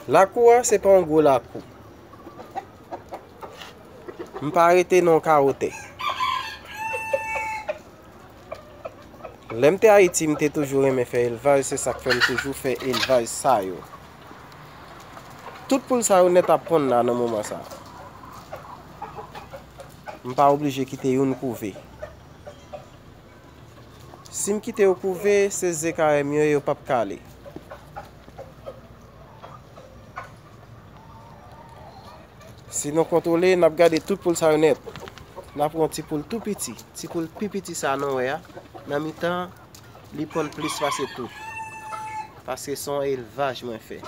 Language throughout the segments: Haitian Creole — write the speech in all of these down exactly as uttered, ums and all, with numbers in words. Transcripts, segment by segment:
Lakou a se pa yon gwo lakou. M pa rete nan yon kawo tè. Lè m te Ayiti, m te toujou renmen fè elvaj, se sa k fè m toujou fè elvaj sa yo. Tout poul sa yo nèt ap ponn la nan moman sa. M pa oblije kite youn kouve. Si m kite yo kouve, se ze karèm yo ye, yo p ap kale. Si nou kontwole, n ap gade tout poul sa yo nèt. N ap pran yon ti poul tou piti. Ti poul pi piti sa nou wè a, nan mitan, li ponn plis pase tout. Paske se yon elvaj mwen fè.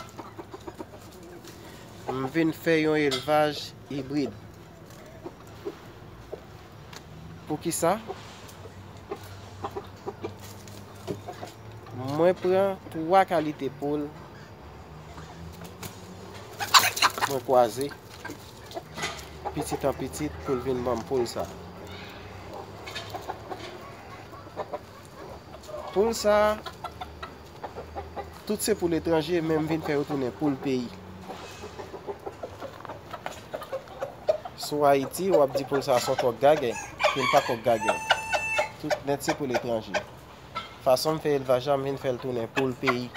M vin fè yon elvaj ibrid. Poukisa? Mwen pran twa kalite poul, mwen kwaze, pitit an pitit, pou l vin ban m poul sa. Poul sa, tout se poul etranje, men m vin fè yo tounen poul peyi. Si w Ayiti, w ap di poul sa se yon kòk gagè, men l pa kòk gagè. Tout nèt se poul etranje. Fason m fè elvaj la, m vin fè l tounen poul peyi.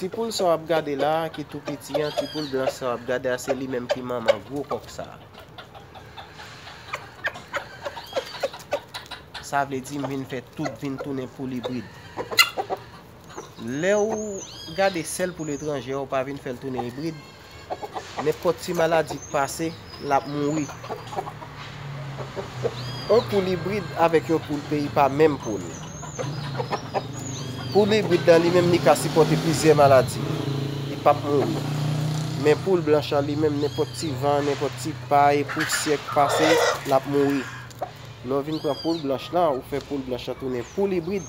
Ti poul sa w ap gade la a, ki tou piti an, ti poul blanch sa w ap gade a, se li menm ki manman gwo kòk sa a. Sa vle di m vin fè tout vin tounen poul ibrid. Lè w gade sèl poul etranje a, w pa vin fè l tounen ibrid, nenpòt ti maladi k pase, l ap mouri. Yon poul ibrid avèk yon poul peyi pa menm poul. Poul ibrid la, li menm, li ka sipòte plizyè maladi. Li p ap mouri. Men poul blanch la, li menm, nenpòt ti van, nenpòt ti pay, pousyè k pase, l ap mouri. Lè w vin pran poul blanch la, ou fè poul blanch la tounen poul ibrid.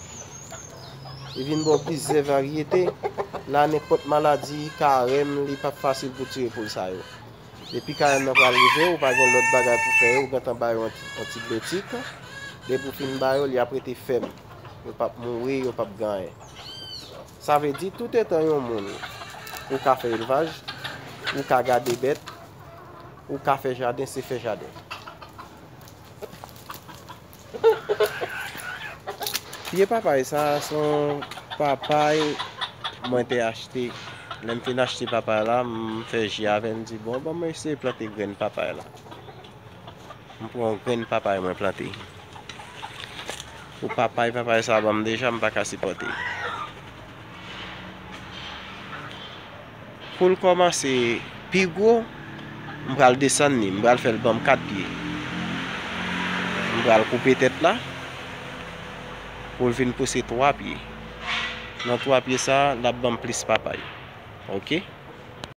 Li vin ba w plizyè varyete. La, nenpòt maladi, karèm, li p ap fasil pou tiye poul sa yo. Depi karèm nan pral rive, ou pa gen lòt bagay pou fè yo, ou gentan ba yo anti-, antibyotik. Depi w fin ba yo, li ap rete fèm. Yo p ap mouri, yo p ap gen anyen. Sa vle di, toutetan yon moun, ou ka fè elvaj, ou ka gade bèt, ou ka fè jaden, se fè jaden. Pye papay sa, se yon papay mwen te achte. Lè m fin achte papay la, m fè ji avè l, m di, "Bon, ban mwen eseye plante grenn papay la." M pran yon grenn papay mwen plante. Pou papay, papay sa ban m deja, m pa ka sipòte. Pou l kòmanse pi gwo, m pral desann li, m pral fè l ban m kat pye. M pral koupe tèt la, pou l vin pouse twa pye. Nan twa pye sa, l ap ban m plis papay. Oke?